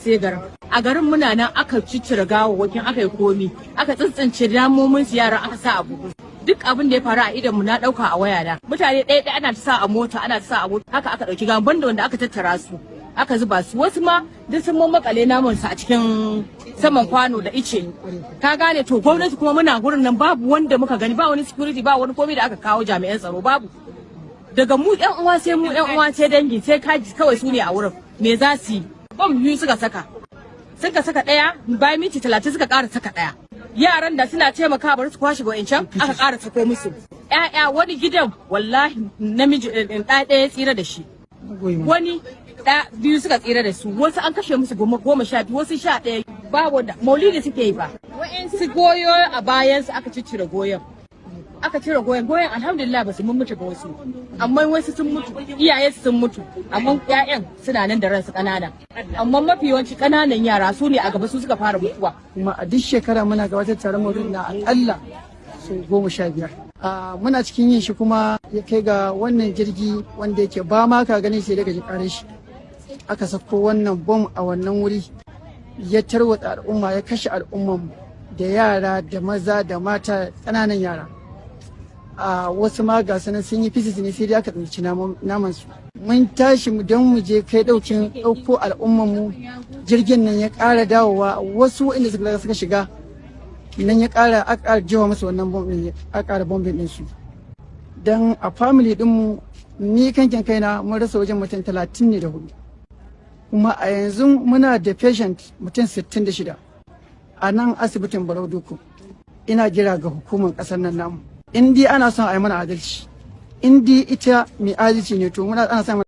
Sai garin, a garin muna nan, aka ciccire gawawwakin, aka yi komi, aka tsintsince namomin su, yaran aka sa a buhu. Duk abin da ya faru a idon mu na dauka a waya na. Mutane ɗaya ɗaya ana ta sa a mota, ana ta sa a mota, haka aka dauki gawan, banda wanda aka tattara su aka zuba su. Wasu ma duk sun makale naman su a cikin saman kwano da ice, ka gane? To, gwamnati kuma muna gurin nan, babu wanda muka gani, ba wani security, ba wani komai da aka kawo, jami'an tsaro babu. Daga mu yan uwa sai mu yan uwa, sai dangi, sai kaji kawai, su ne a wurin. Me za su yi? Bom biyu suka saka. Suka saka daya, bayan minti 30 suka ƙara saka daya. Yaran da suna taimaka bari su kwashe wa'incan, aka ƙara sako musu ƴaƴa. Wani gidan wallahi namiji ɗaya ɗaya ya tsira da shi, wani ɗaya biyu suka tsira da su. Wasu an kashe musu 12, wasu 11. Babu wanda maulidi suke yi ba. Wa'insu goyo a bayansu, aka ciccire goyon, aka cire goyon. Goyon alhamdulillah ba su mun mutu ba wasu, amma wasu sun mutu, iyaye sun mutu, amma ƴaƴan suna nan da ransu ƙanana. Amma mafi yawanci ƙananan yara su ne a gaba, su suka fara mutuwa. Kuma a duk shekara muna gabatar taron maulidi na akalla sau 15. Muna cikin yin shi kuma ya kai ga wannan jirgi wanda yake ba ma ka ganin sai daga karin shi, aka sako wannan bom a wannan wuri, ya tarwatsa al'umma, ya kashe al'umman, da yara da maza da mata, ƙananan yara. A wasu ma ga sanan sun yi pieces ne, sai dai aka tsinci naman su. Mun tashi mu don mu je kai daukin dauko al'umman mu, jirgin nan ya ƙara dawowa. Wasu inda suka shiga nan ya ƙara, aka ƙara jewa musu wannan bom din, aka ƙara bombing din su. Dan a family din mu, ni kankin kaina, mun rasa wajen mutum 34, kuma a yanzu muna da patient mutum 66 a nan asibitin Barau Dikko. Ina jira ga hukumar ƙasar nan namu, in dai ana son a yi mana adalci, in dai ita mai adalci ne, to muna ana son